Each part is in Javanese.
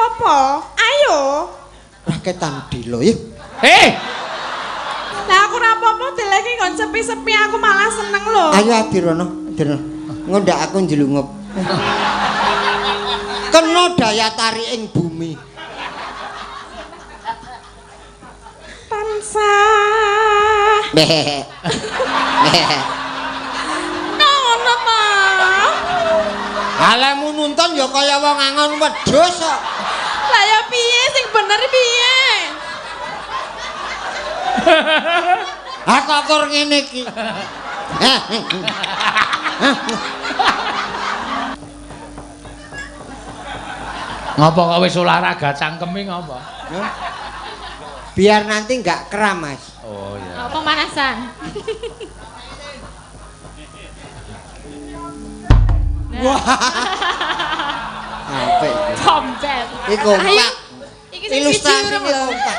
apa-apa. Ayo. Raketan dilo ya. Eh, Lah aku ora apa-apa deleke nggon sepi-sepi aku malah seneng lho. Ayo Adirono, Adirono. Ngondak aku njlungup. Kena daya tarik ing bumi. Tansah. Meh. Meh. Ngono ta. Alemu nuntun ya kaya wong angon wedhus kok. Lah ya piye sing bener piye? Ha kok kur ngene iki. Ngopo kok wis olahraga cangkeme ngopo? Biar nanti nggak kram, Mas. Oh iya. Oh, pemanasan. Wah. Apik. Tombel. Iki kompak. Iki sing siji Ilustrasine urung lho. kompak.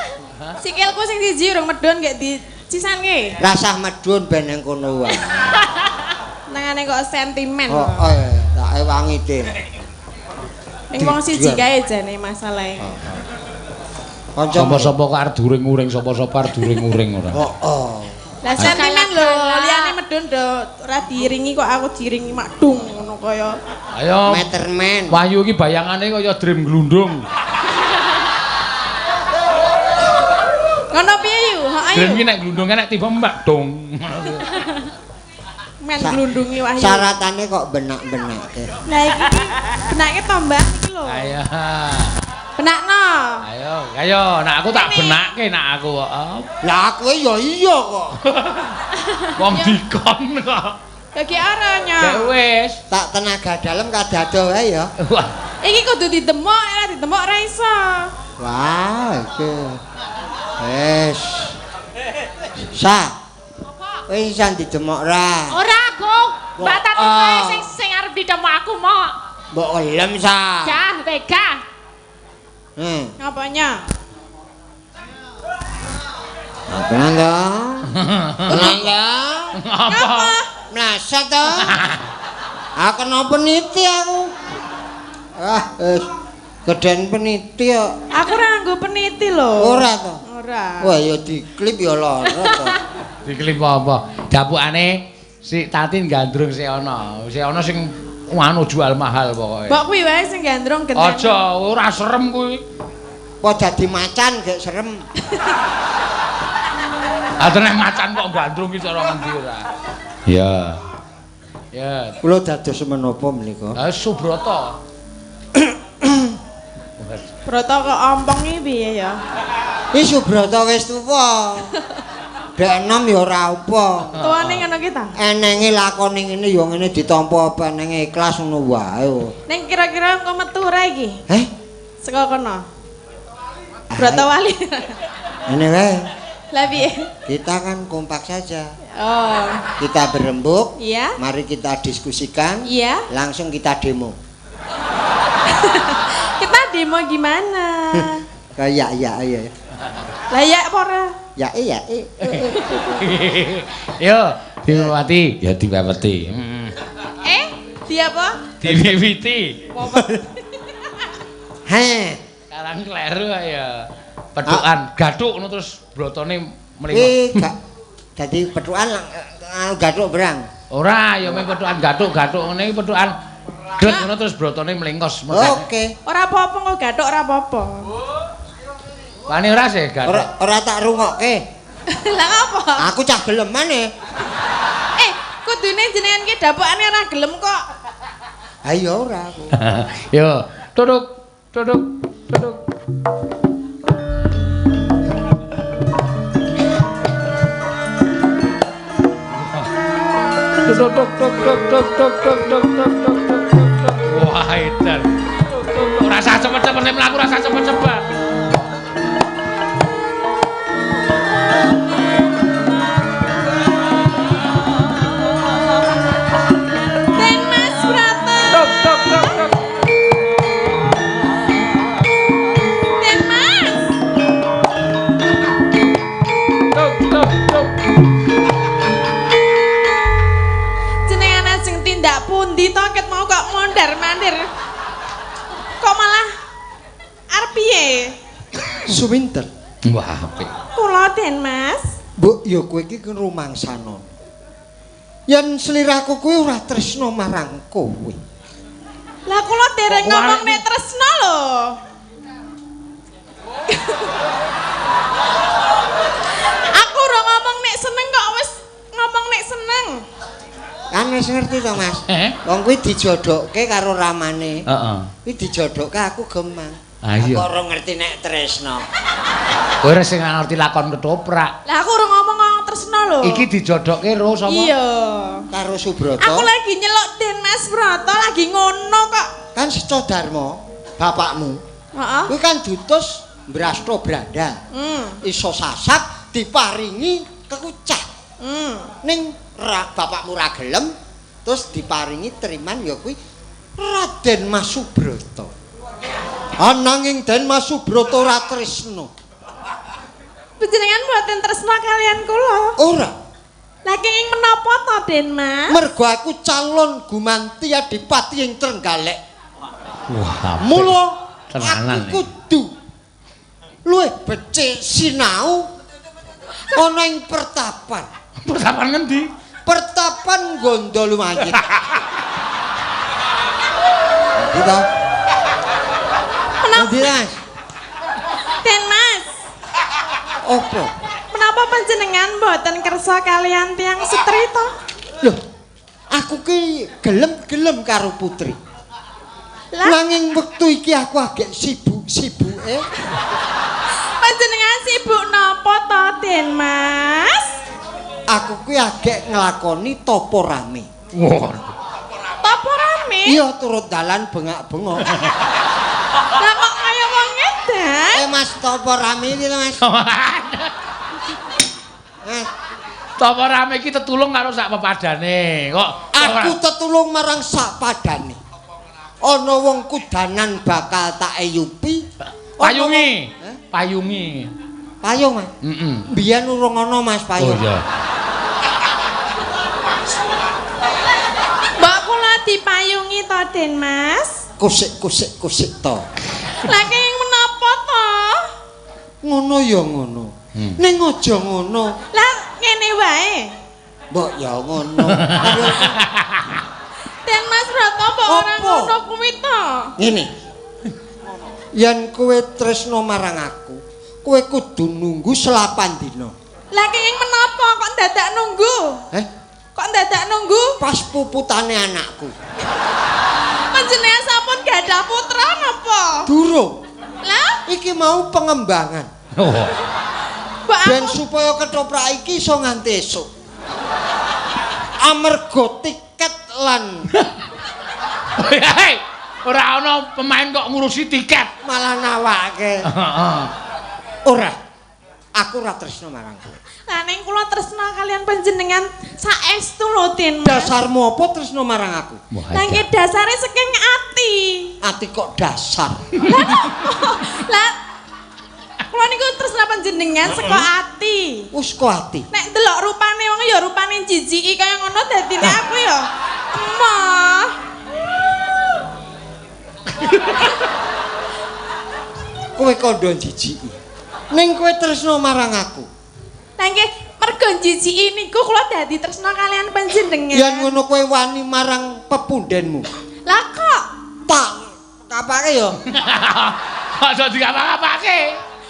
Sikilku sing siji urung medhun gek dicisanke. Rasah medhun ben nang kono wae. Nangane kok sentimen. Oh, oh, tak ewangi deh. Ning wong siji kae jane masalahe. Kanca Sapa-sapa kok arep during-uring, sapa-sapa arep during-uring ora. Oh, oh. Lah sentimen lho, liyane medhun do ora diiringi kok aku diiringi makdung ngono kaya. Ayo. Meterman. Wahyu iki bayangane kaya dream glundung. Ngono piye yu? Heeh Dream yu. iki nek glundung nek tiba mbak dong. Men glundungi Wahyu. Syaratane kok benak-benake. Lah iki benake tombak iki lho. Ayo. Benakno. Ayo, ayo, nak aku tak benake nak aku kok. Lah aku ya iya kok. Wong dikon kok. Ya ki ora nya. Ya wis. Tak tenaga dalem kadado wae ya. Wah, Iki kudu didemok, ora didemok ora iso. Wah, iki. Wes. Sa. Wis iso didemok ra? Ora aku. Mbak Tati Ah. wae sing sing arep didemok aku mok. Mbok gelem sa. Gah, wegah. Hmm. Ngapanya? Tenang to. Tenang to. apa? Mlesot to. Aku kena peniti aku. Ah, wis gedhen peniti kok. Aku ora nganggo peniti lho. Ora to. Ora. Wah, ya diklip ya lara to. Diklip apa? Dapukane si Tatin gandrung sik ana. Sik ana sing anu jual mahal pokoke. Mbok kuwi wae sing gandrung genten. Aja, ora serem kuwi. Apa dadi macan gek serem. Ah nek macan kok gandrung ki cara ngendi ora. Ya. Ya. Kula dados menapa menika? Ah Subrata. Broto kok ompong iki piye ya? Iki Subrata wis tuwa. Dek enom ya ora apa. Tuane ngono ki ta? Enenge lakone ngene ya ngene ditampa apa enenge ikhlas ngono wae. Ning kira-kira engko metu ora iki? Heh? Saka kono. Broto wali. Ngene wae. Lah piye? Kita kan kompak saja. Oh. Kita berembuk. Iya. Mari kita diskusikan. Iya. Langsung kita demo. Kita demo gimana? Kayak ya ya. Lah ya apa ora? Ya iya. Yo, diwiwiti. Ya diwiwiti. Heeh. Eh, di apa? Diwiwiti. Heh. Karang kleru ya. Petukan gathuk ngono terus brotone mlingok. Iki gak dadi petukan gathuk berang. Ora, ya mung petukan gathuk-gathuk ngene iki petukan glet ngono terus brotone mlingkos. Oke. Ora apa-apa kok gathuk ora apa-apa. Wani ora sih gathuk. Ora ora tak rungokke. Lah ngapa? Aku cah geleman e. Eh, kudune jenengan ki dapukane ora gelem kok. Ha iya ora aku. Yo, duduk, duduk, duduk. Duduk, duk, duk, duk, duk, duk, duk, duk, duk, duk, duk, duk. Wah, edan. Ora usah cepet-cepet nek mlaku ora usah cepet-cepet. Den Mas Brata. Duk, duk, duk, duk. Den Mas. Duk, duk, duk. Jenengan ajeng tindak pundi to ket mau kok mondar-mandir. Kok malah arep Suminten. Wah, apik. Kula Den Mas. Mbok ya kowe iki rumangsana. Yen sliraku kuwi ora tresna marang kowe. Lah kula dereng Kok ngomong kuwi- nek tresna lho. Aku ora ngomong nek seneng kok wis ngomong nek seneng. Kan wis ngerti to, Mas? Eh? Wong kuwi dijodokke karo ramane. Heeh. Kuwi dijodokke aku gemang. Ah, iya. Aku ora ngerti nek tresna. Kowe ora sing ngerti lakon ketoprak. Lah aku ora ngomong ngomong tresna lho. Iki dijodokke ro sapa? Iya. Karo Subrata. Aku lagi nyeluk Den Mas Broto lagi ngono kok. Kan Secodarma bapakmu. Heeh. Kuwi kan diutus Brasta Branda. Iso sasak diparingi kekucah. Ning bapakmu ra gelem terus diparingi teriman ya kuwi Raden Mas Subrata. Ananging Den Mas Subrata ora tresna. Panjenengan mboten tresna kalian kula. Ora. Lah kenging menapa to Den Mas? Mergo aku calon gumanti adipati ing Trenggalek. Wah, apik. Mula Tenanan aku kudu luwih becik sinau ana ing pertapan. Pertapan ngendi? Pertapan Gondolumayit. Endi to? Endi, Mas? Den Mas, Apa? menapa panjenengan mboten kersa kalian tiang setri to? Loh, aku ki gelem-gelem karo putri. Lah Nanging wektu iki aku agek sibuk-sibuke. panjenengan sibuk napa to Den Mas? Aku kuwi agek nglakoni tapa rame. Wah. Tapa rame? Iya turut dalan bengak-bengok. Lah kok kaya wong edan? Eh Mas, tapa rame iki to, Mas? Mas, Tapa rame iki tetulung karo sak pepadane. Kok aku tetulung marang sak padane. Ana wong kudanan bakal tak eyupi. payungi. Payungi. Payung, Mas. Heeh. Biyen urung ana Mas Oh payung. iya. Mbok kula dipayungi to Den Mas? Kusik kusik kusik to. Lah kenging menapa to? Ngono ya ngono. Ning aja ngono. Lah ngene wae. Mbok ya ngono. Den Mas Broto mbok ora Apa? ngono kuwi to? Ngene. Yen kowe tresna marang aku, kowe kudu nunggu selapan dina. Lah kenging menapa kok dadak nunggu? Eh, Kok dadak nunggu? pas puputane anakku. Panjenengan sampun gadah putra napa? Durung. Lah, Iki mau pengembangan. Oh. mbok Ben aku supaya ketoprak iki iso nganti esuk. Amarga tiket lan Hei, ora ana pemain kok ngurusi tiket. malah nawake. Heeh. Ora. Aku ora tresna marang kowe. Lah ning kula tresna kalian panjenengan saestu lho Den Mas. Dasarmu apa tresna marang aku? Lah nggih dasare saking ati. Ati kok dasar. Lah kula niku tresna panjenengan saka ati. Wis kok ati. Nek ndelok rupane wong ya rupane jijiki kaya ngono dadine aku ya emoh. Kowe kandha jijiki. Ning kowe tresna marang aku. Lah nggih mergo jijiki niku kula dadi tresna kalian panjenengan. Yen ngono kowe wani marang pepundenmu. Lah kok Tak kapake ya. Aja dikapa-kapake.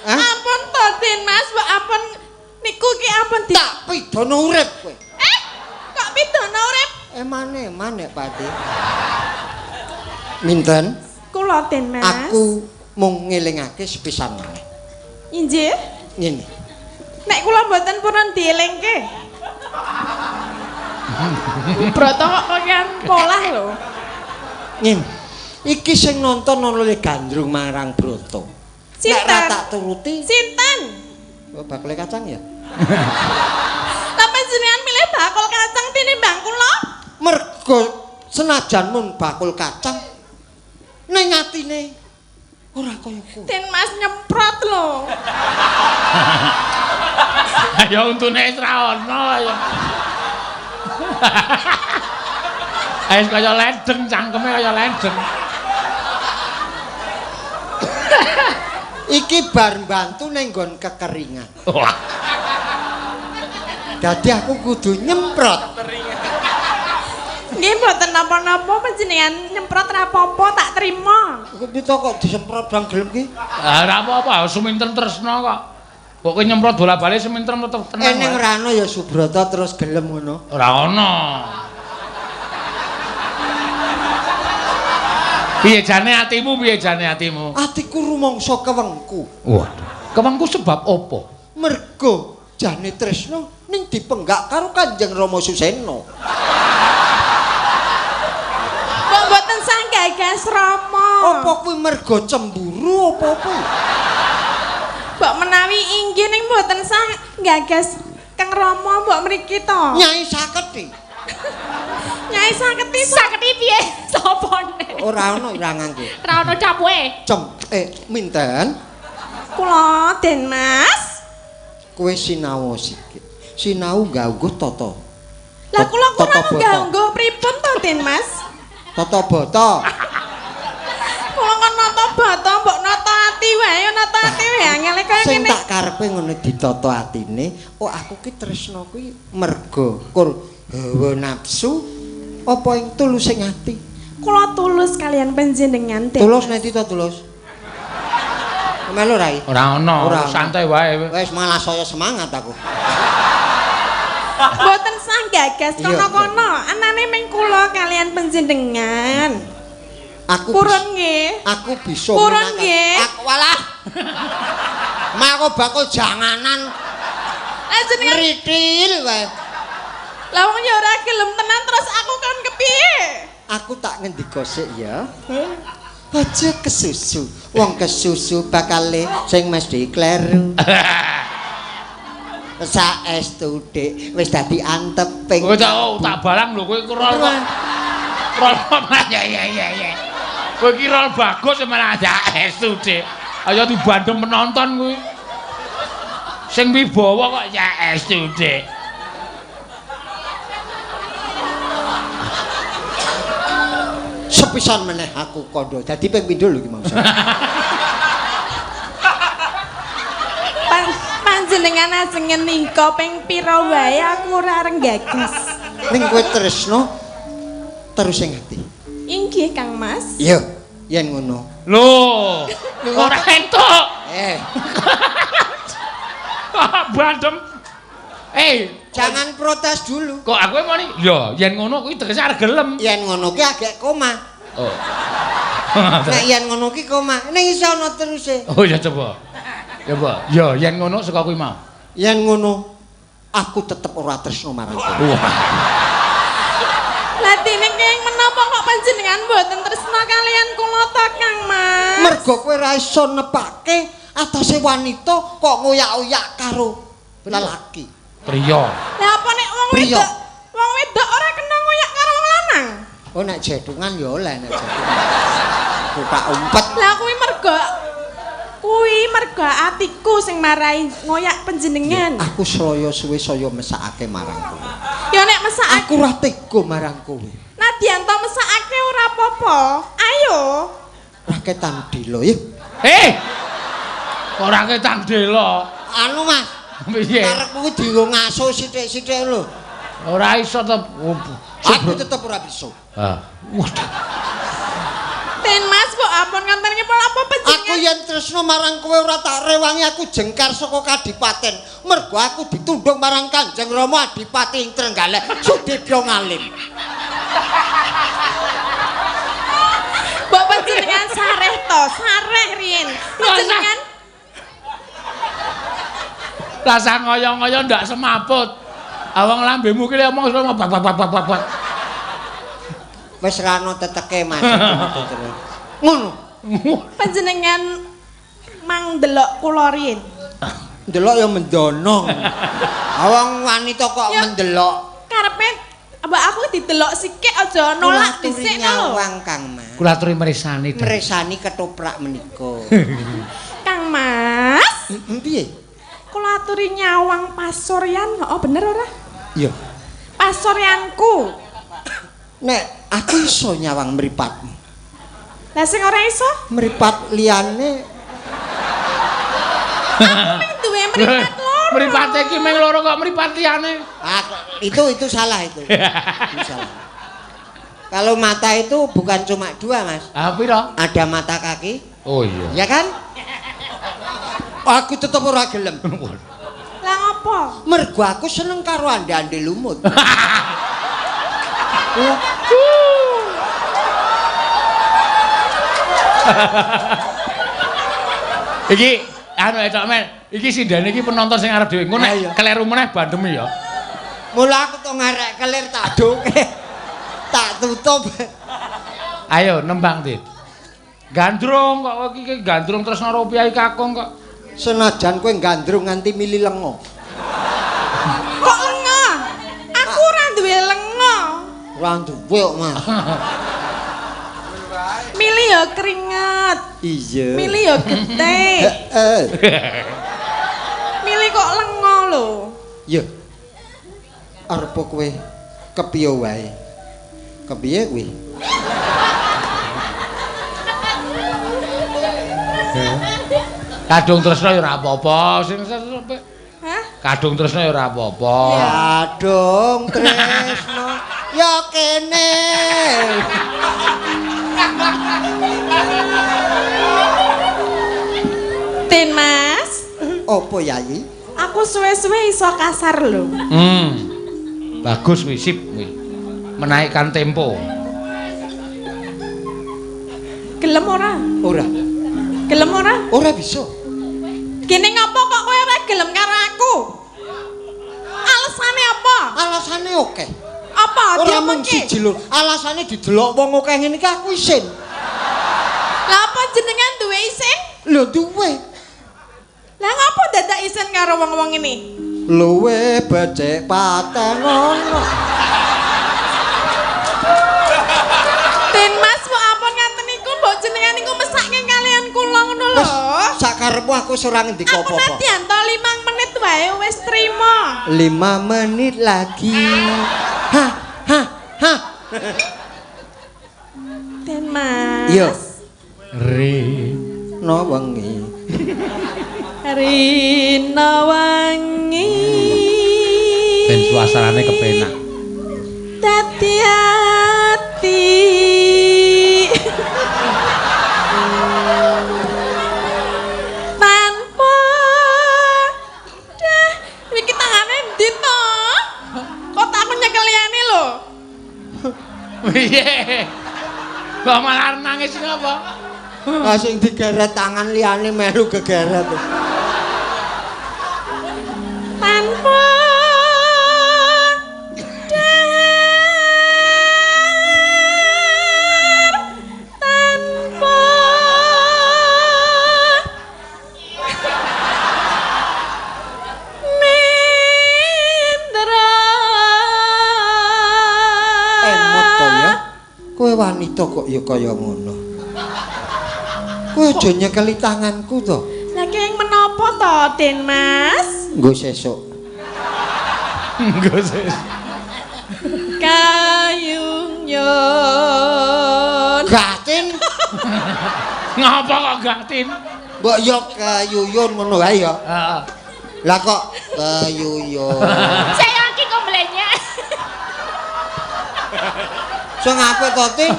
Hah? ampun to Den Mas, mbok ampun niku ki ampun di Tak pidana urip kowe. Eh, kok pidana urip? Emane emane Pak De. Minten, Kula Den Mas. aku mung ngelingake sepisan maneh. Injih. Ngene. Nek kula mboten purun dielingke. Broto kok kakean polah lho. Ngene. Iki sing nonton ana le gandrung marang Broto. Nek Sinten? ra tak turuti, Sinten? oh, bakule kacang ya. Lah panjenengan milih bakul kacang tinimbang kula? Mergo senajan mun bakul kacang ning atine ora kaya kowe. Den Mas nyemprot lho. Ya untune wis ra ono ya. Wis kaya ledeng cangkeme kaya ledeng. Iki bar mbantu ning nggon kekeringan. Wah. Dadi aku kudu nyemprot. Nggih mboten napa-napa panjenengan nyemprot ra apa-apa tak trima. Kok pita kok disemprot bang gelem ki? Ah ora apa-apa, suminten tresna kok. Kok kowe nyemprot bola-bali suminten tetep tenang. Eneng ora ana ya Subrata terus gelem ngono. Ora ana. Piye jane atimu, piye jane atimu? Atiku rumangsa kewengku. Waduh. Kewengku sebab apa? Mergo jane tresna ning dipenggak karo Kanjeng Rama Susena. Kok mboten sang gagas Rama? Apa kuwi mergo cemburu apa-apa? Mbok menawi inggih ning mboten sang gagas Kang Rama mbok mriki to. Nyai Saketi. Nyai Saketi Saketi piye? Sopone? Ora ana ora nganggo. Ora ana capuhe. Minten kula Den Mas. Kowe sinau sikit. Sinau ganggu tata. Lah kula kurang ganggu pripun to Den Mas? Tata bata. Kula kon nata bata mbok nata ati wae, nata ati wae angele kaya ngene. Sing tak karepe ngono ditata atine, oh aku ki tresna kuwi mergo kur hawa nafsu apa ing tulus sing ati. Kula tulus kalian panjenengan Den. Tulus nek to tulus. Melu rai? Ora ono, santai wae. Wis malah saya semangat aku. Mboten sang gagas kono-kono, anane ming kula kalian panjenengan. Aku purun nggih. Aku bisa purun nggih. Aku walah. Mako bakul janganan. Lah jenengan ngritil wae. Lah wong ya ora gelem tenan terus aku kon kepiye? Aku tak ngendika sik ya. Aja kesusu. Wong kesusu bakale sing mesti kleru. Saestu Dik wis dadi anteping. Kowe tak barang lho kowe rol kok. Rol ya ya ya ya. Kowe iki rol bagus malah saestu Dik. Ayo dibandem penonton kuwi. Sing wibawa kok saestu Dik. Sepisan meneh aku kandha. Dadi ping pindho lho iki mau. Panjenengan ajeng ngendika ping pira wae aku ora renggagas. Ning kowe tresna terus sing ati. Inggih Kang Mas. Iya, yen ngono. Lho, ora entuk. Bandem. Jangan protes dulu. Kok aku muni? Ya, yen ngono kuwi tegese arep gelem. Yen ngono ki agek koma. Oh. Nek yen ngono ki koma, ning iso ana teruse. Oh ya coba. Coba. Ya, yen ngono saka kuwi mau. Yen ngono aku tetep ora tresno marang kowe. Wah. Lah dene keng menapa kok panjenengan mboten tresno kalian kula ta Kang Mas? Mergo kowe ora iso nepake atase wanita kok ngoyak-oyak karo lelaki. Priya. Lah apa nek wong wedok? Wong wedok ora kena ngoyak karo wong lanang. Oh nek jedungan ya oleh nek jedungan. Tak umpet. Lah kuwi mergo atiku sing marai ngoyak panjenengan. Aku saya suwe saya mesakake marang kowe. Ya nek mesakake aku ora tega marang kowe. Nadyan to mesakake ora apa-apa. Ayo. Raketan dela ya. Kok raketan dela? Anu Mas. Piye? Karepku kuwi dienggo ngaso sithik-sithik lho. Ora iso to. Aku tetep ora bisa. Ah. Waduh. Den Mas kok ampun nganten ngepol apa panjenengan? Aku yen tresno marang kowe ora tak rewangi aku jengkar saka kadipaten. Mergo aku ditundung marang Kanjeng Rama Adipati ing Trenggalek Sudibya Ngalim. Mbok panjenengan sareh to, sareh riyin. Panjenengan rasa ngoyo-ngoyo ndak semaput. Awang lambemu ki omong bak bak bak bak bak. Wis ra ono teteke Mas. Ngono. Panjenengan mang ndelok kula riyin. Ndelok ya mendono. Awang wanita kok ya, mendelok. Karepe mbak aku didelok sikik aja nolak dhisik lho. Nyawang Kang Mas. Kula aturi mresani. Mresani ketoprak menika. Kang Mas. Piye? Kula aturi nyawang pasuryan, oh bener ora? Iya. Pasuryanku. Nek aku iso nyawang mripatmu. Lah sing ora iso? Mripat liyane. Aku ming duwe mripat loro. Mripate iki ming loro kok mripat liyane. Ah, itu salah itu. Itu salah. Kalau mata itu bukan cuma dua, Mas. Ah, pira? Ada mata kaki, Oh iya. ya kan? Aku tetep ora gelem. Lah ngopo? Mergo aku seneng karo ande-ande lumut. Iki anu Cok Men, iki sindene iki penonton sing arep dhewe. Engko nek keleru meneh bandemi ya. Mula aku to ngarek kelir tak doke. Tak tutup. Ayo nembang, Dit. Gandrung kok iki gandrung tresna rupiah kakung kok. Senajan kowe gandrung nganti mili lenga. Kok lenga? Aku ora duwe lenga. Ora duwe kok, Mas. Mili ya keringet. Iya. Mili ya getih. Heeh. Mili kok lenga lho. Ya. Arep kowe kepiye wae? Kepiye kuwi? Kadung tresna ya ora apa-apa, sing Hah? Kadung tresna ya ora apa-apa. Kadung tresna ya kene. Tin Mas, Apa Yayi? aku suwe-suwe iso kasar lho. Bagus kuwi, sip kuwi. Menaikkan tempo. Gelem ora? Ora. Gelem ora? Ora bisa. Gene ngopo kok kowe ora gelem karo aku? Alasane apa? Alasane akeh. Apa? Ora mung siji lho. Alasane didelok wong akeh ngene iki aku isin. Lah apa jenengan duwe isin? Lho duwe. Lah ngopo dadak isin karo wong-wong ini? Luwe becik paten ngono. Tin Mas, mbok ampun ngaten niku, mbok jenengan niku mesake kalian kula ngono lho. Sakarepmu aku wis ora ngendika Aku apa-apa. nadyan to 5 menit wae wis trima. 5 menit lagi. Ha ha ha. Tin Mas. Iya. Re. No wengi. Rina wangi. Ben suasanane kepenak. Dadi ati. Tanpa dah iki tangane ndi to? Kok tak aku nyekel liyane lho. Piye? Kok malah nangis ngapa? Ah sing digeret tangan liyane melu gegeret. Tanpa dar, tanpa nindra. Emot to ya. Kowe wanita kok ya kaya ngono. Kowe aja nyekeli tanganku to. Lah keng menapa to, Den Mas? Nggo sesuk. Nggo sesuk. Kayung yon. Gatin. Ngapa kok gatin? Mbok yo kayuyun ngono wae ya. Heeh. Lah kok kayuyun. Saya iki kok mlenyek. Sing apik to, Tin?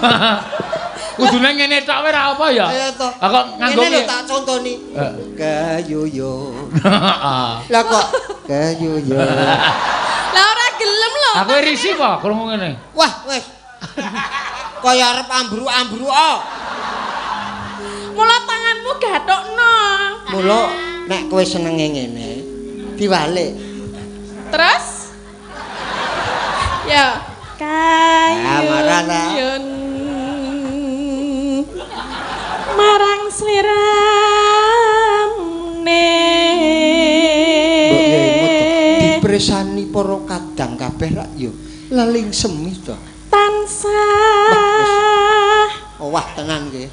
Kudune ngene tok wae ora apa ya? Ayo to. Lah kok nganggo ngene lho tak contoni. Kayuyun. Heeh. Lah kok kayuyun. Lah ora gelem lho. Aku risi apa krungu ngene? Wah, wis. Kaya arep ambruk-ambruk. Mula tanganmu gathukno. Mula nek kowe senenge ngene, diwalik. Terus? Ya. Ah, marah ta. Kayun marang slirane. Mbok yo imut to. Dipresani para kadang kabeh rak yo leling semi to. Tansah Oh, wah tenan nggih.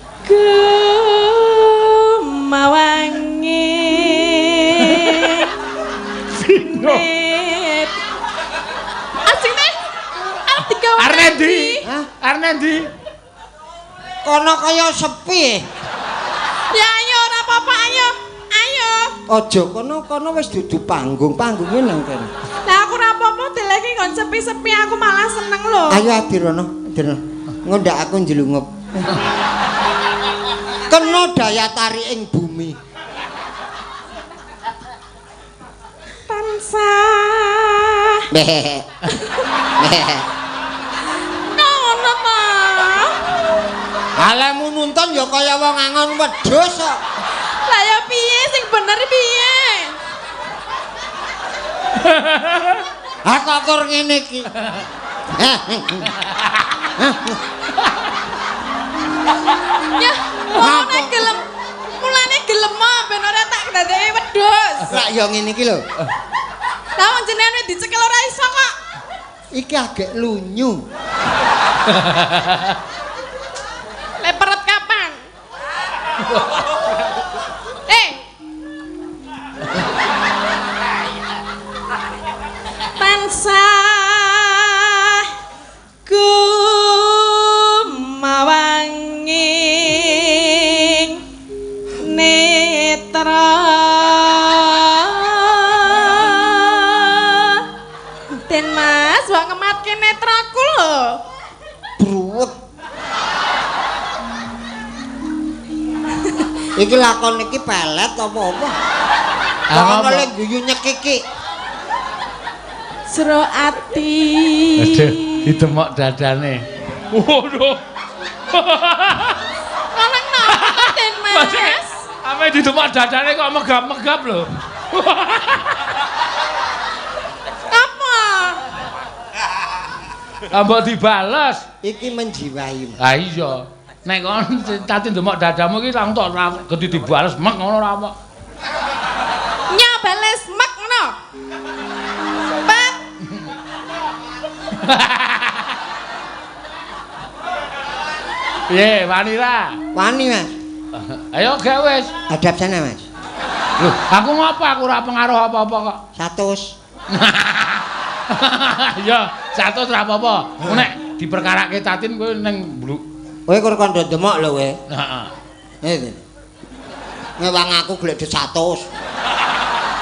gumawangi. Nit. Asing teh. Arep digawe. Arep ndi? Hah? Arep ndi? Kono kaya sepi. Ya ayo ora apa-apa ayo. Ayo. Aja kono-kono wis dudu panggung, panggunge nang kene. Lah aku ora apa-apa deleke nggon sepi-sepi aku malah seneng lho. Ayo Adirono, Adirono. Ngondak aku njlungup. Kena daya tarik ing bumi. Tansah. Meh. Meh. Ngono ta. Alemu nuntun ya kaya wong angon wedhus kok. Lah ya piye sing bener piye? Ha kok kur ngene iki. Ya, mulane gelem. Mulane gelem ben ora tak dadeke wedhus. Rak ya ngene iki lho. Lah wong jenengan wis dicekel ora iso kok. Iki agek lunyu. Leperet kapan? Tansah gumawanging netra. Den Mas, wong ngematke netraku lho. Bruwet. Iki lakon iki pelet apa-apa? Kok oleh guyu nyekiki. Jero ati. Aduh, ditemok dadane. Waduh. Lanang napa Den Mas? Ame ditemok dadane kok megap-megap lho. Apa? Mbok dibales. Iki menjiwai. Ha iya. Nek kon tati ndemok dadamu iki langsung tok gedhi dibales mek ngono ora apa. Nya bales mek ngono. Pak. Piye, wani ra? Wani, Mas. Ayo gak wis. Hadap sana, Mas. Lho, aku ngopo aku ora pengaruh apa-apa kok. 100. Ya, 100 ora apa-apa. Nek diperkarake Tatin kowe ning bluk. Kowe kur kandha demok lho kowe. Heeh. Eh. Ngewang aku golek dhuwit 100.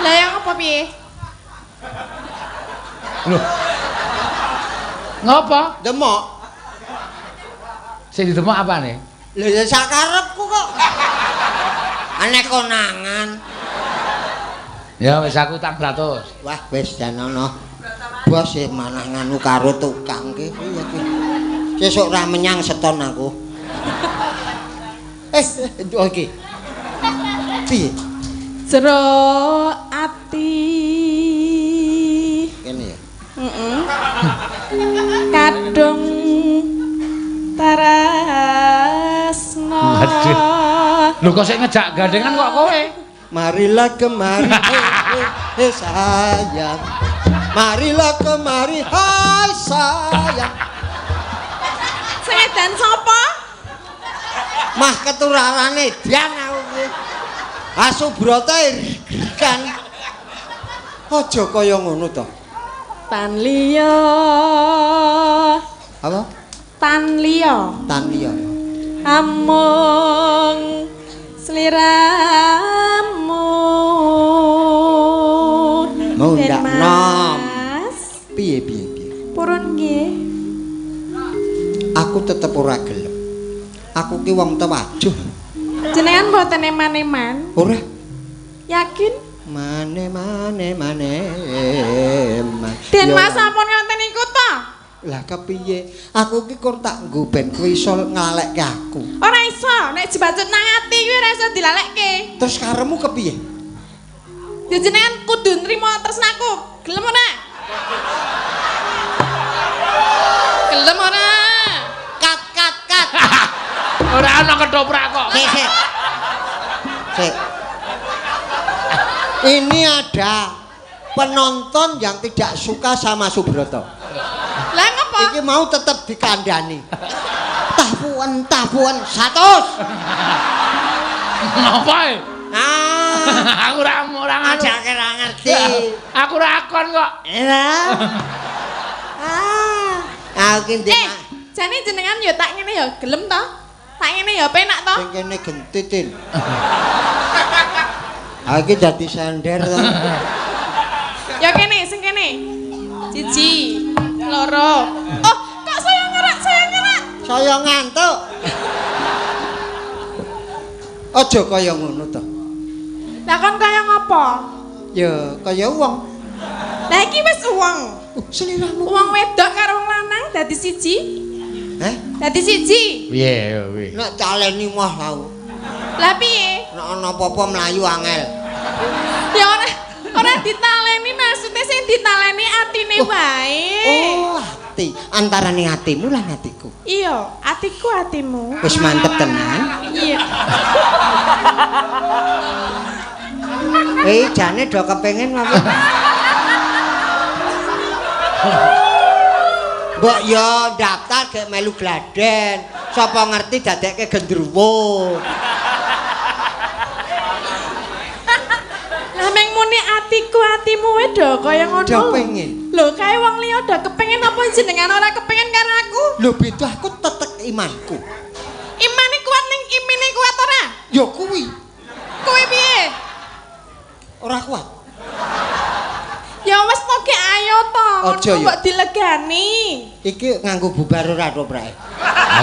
Lah yang apa piye? Lho. Ngopo? Demok. Sing didemok apane? Lho ya sakarepku kok. Aneh konangan. Ya wis aku utang 100. Wah, wis janono. Bos e manah nganu karo tukang ki piye ki. Sesuk ra menyang seton aku. Iki. Piye? Jero ati. Kene ya. Heeh. Kadung tarasna. Aduh. Lho kok sik ngejak gandengan kok kowe? Marilah kemari he sayang. Marilah kemari hai sayang. Sing edan sapa? Mah keturarane edan aku ki. Asubrata kan. Aja kaya ngono to. Tan liya. Apa? Tan liya. Tan liya. Amung sliramu. Mau ndak nom. Piye piye piye. Purun nggih. Aku tetep ora gelem. Aku ki wong tewajuh. Jenengan mboten eman-eman? Ora. Yakin? Mane mane mane. Den Mas sampun nganten niku to? Lah kepiye? Aku ki kur tak nggo ben kowe iso nglalekke aku. Ora iso, nek dibacut nang ati kuwi ora iso dilalekke. Terus karepmu kepiye? Ya jenengan kudu nrimo tresnaku. Gelem ora? Gelem ora? Kat kat kat. Ora ana ketoprak kok. Sik sik. Sik. Ini ada penonton yang tidak suka sama Subroto. Lah ngapa? Iki mau tetep dikandani. Tapuan tapuan 100. Ngapa e? Ah, aku ora ora ngajake ora ngerti. Aku ora akon kok. Lah. Ah, aku ki ndek. Jane jenengan ya tak ngene ya gelem to? Tak ngene ya penak to? Sing kene gentitin. Ah iki dadi sender to. Ya kene, sing kene. 1, 2. Oh, kok saya ngerak, saya ngerak. Saya ngantuk. Aja kaya ngono to. Lah kon kaya ngopo? Ya kaya wong. Lah iki wis wong. Seliramu. Wong wedok karo wong lanang dadi siji. Heh? Dadi siji. Piye ya piye? Nek taleni moh aku. Lah piye? Nek ana apa-apa mlayu angel. Ya ora ditaleni, maksude sing ditaleni atine wae. Oh, ati. Antarane atimu lan atiku. Iya, atiku atimu. Wis mantep tenan. Iya. Jane do kepengin apa? Mbok yo daftar gek melu gladen. Sapa ngerti dadekke gendruwo. Lah meng muni atiku atimu wae do kaya ngono. Do pengen. Lho kae wong liya do kepengin apa jenengan ora kepengin karo aku? Lho beda aku tetek imanku. Imane kuat ning imine kuat ora? Ya kuwi. Kuwi piye? Ora kuat. Ya wis to ki ayo to. Aja ya. Mbok dilegani. Iki nganggo bubar ora to, Prek?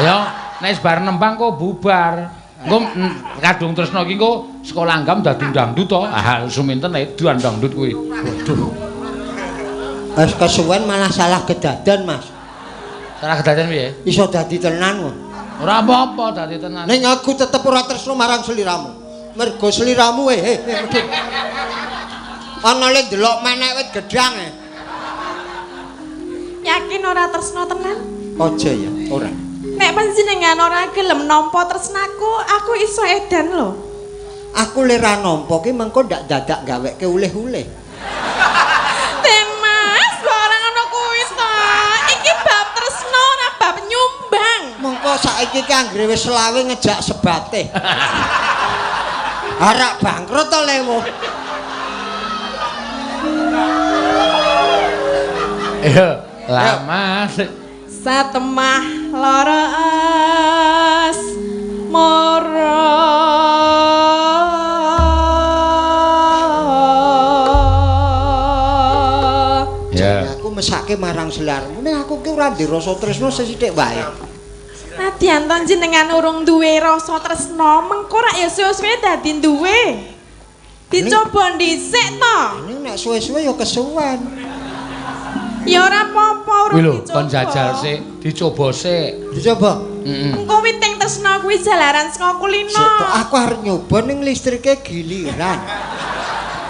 Ayo, nek wis bar nembang kok bubar. Engko kadung tresna iki engko sekolah anggam dadi dangdut to. Ah, suminten edan dangdut kuwi. Waduh. Wis kesuwen malah salah kedaden, Mas. Salah kedaden piye? Iso dadi tenan kok. Ora apa-apa dadi tenan. Ning aku tetep ora tresna marang seliramu. Mergo seliramu medhit. Ana le ndelok menek wit gedhang e. Yakin ora tresna tenan? Aja ya, ora. Nek panjenengan ora gelem nampa tresnaku, aku iso edan lho. Aku le ra nampa ki mengko ndak dadak gaweke ulih-ulih. Den Mas, kok ora ngono kuwi to. Iki bab tresna ora bab nyumbang. Mengko saiki ki anggere wis selawe ngejak sebate. Arak bangkrut to lewo. Iya, lama satemah lara asmara. Ya. Aku mesake marang selarmu, nek aku ki ora ndek rasa tresna sesithik wae. Nadyan to jenengan urung duwe rasa tresna, mengko rak ya suwe-suwe dadi duwe. Dicoba dhisik to. Ning nek suwe-suwe ya kesuwen. Ya ora apa-apa urung Kuwi lho, dicoba. kon jajal sik, dicoba sik. Dicoba. Heeh. Engko witing tresna kuwi jalaran saka kulino. Sik to, aku arep nyoba ning listrike giliran.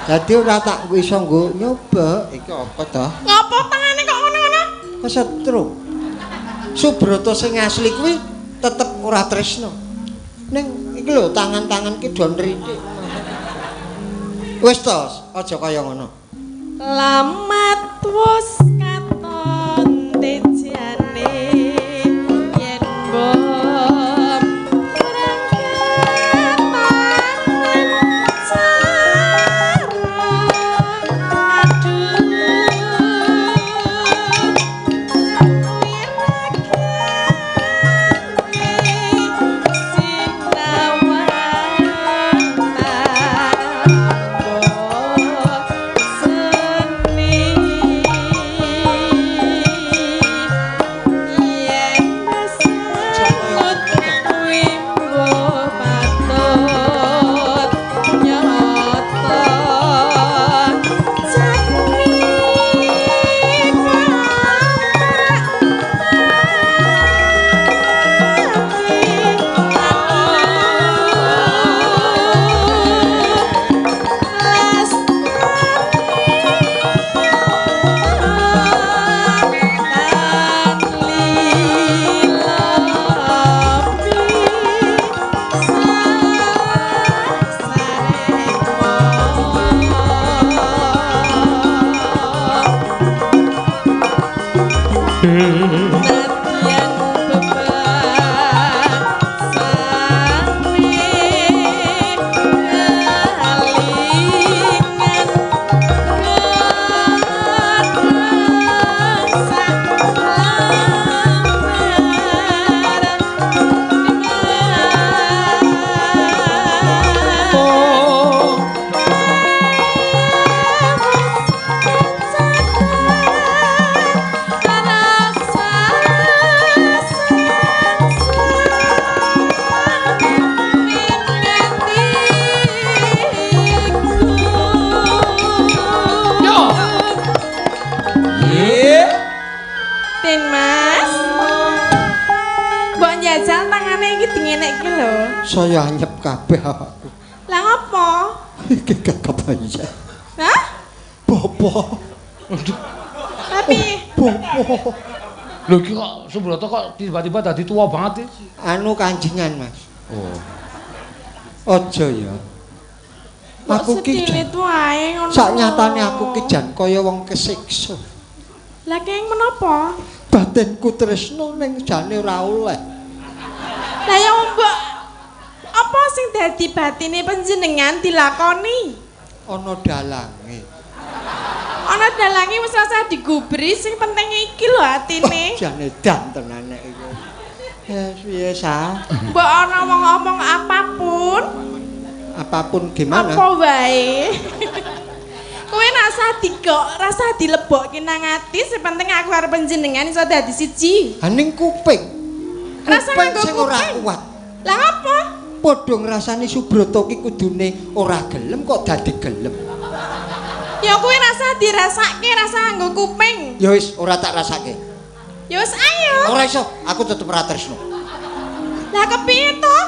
Dadi ora tak iso nggo nyoba. Iki apa to? Ngopo tangane kok ngono-ngono? Kesetrum. Subroto sing asli kuwi tetep ora tresna. Ning iki lho tangan-tangan ki do nritik. Wis to, aja kaya ngono. Lamat wus katon tejane yen bom berangkat cara aduh Saya anyep kabeh awakku. Lah ngopo? Iki kebayang. Hah? Bopo. Tapi Bopo. Lho iki kok Subrata kok tiba-tiba dadi tuwa banget iki. Anu kanjengan, Mas. Oh. Aja ya. Aku ki sedilit wae ngono. Sak nyatane aku ki jan kaya wong kesiksa. Lah keng menapa? Batinku tresno ning jane ora oleh. Lah ya mbok apa sing dadi batine panjenengan dilakoni? Ana dalange. Ana dalange wis rasa digubri sing penting iki lho atine. Oh, jane dan tenan nek iki. Ya piye sa? Mbok ana wong ngomong apapun, Apapun gimana? apa wae. Kowe rasa digok, rasa dilebokke nang ati, sing penting aku karo panjenengan iso dadi siji. Ha ning kuping. Rasa Kuping nganggo sing ora kuping. kuat. Lah apa? Padha ngrasani Subrata ki kudune ora gelem kok dadi gelem. Ya kowe rasa dirasake, rasa nganggo kuping. Ya wis ora tak rasake. Ya wis ayo. Ora iso, aku tetep ora tresno. Lah kepiye to?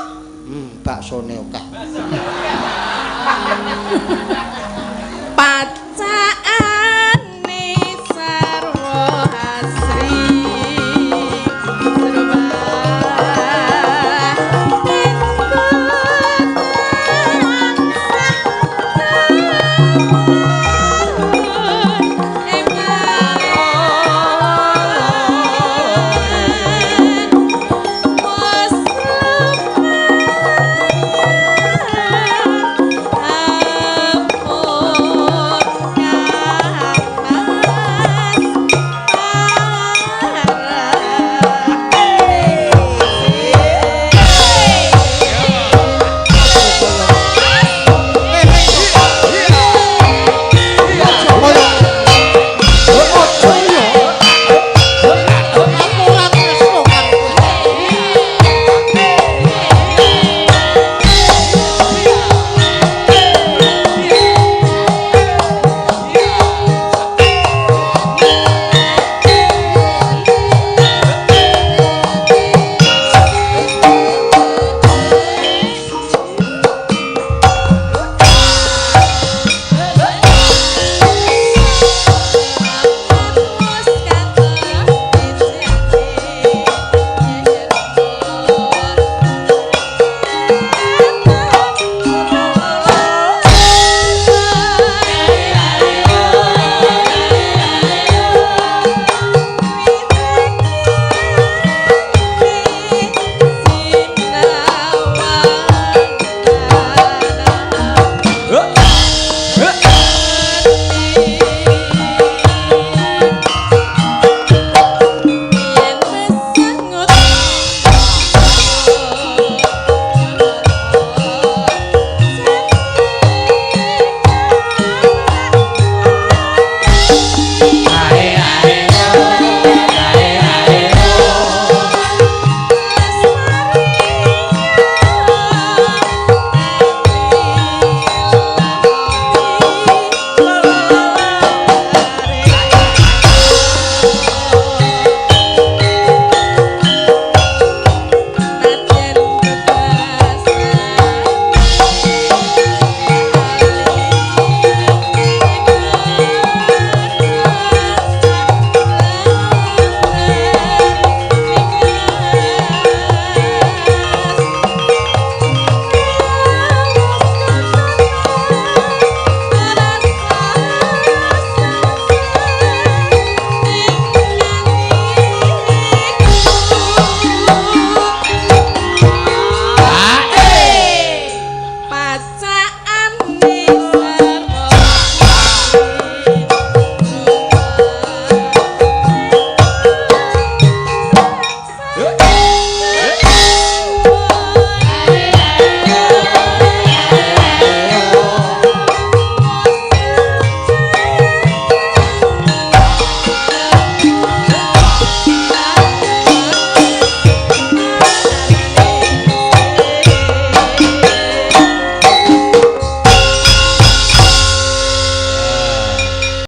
Baksone akeh.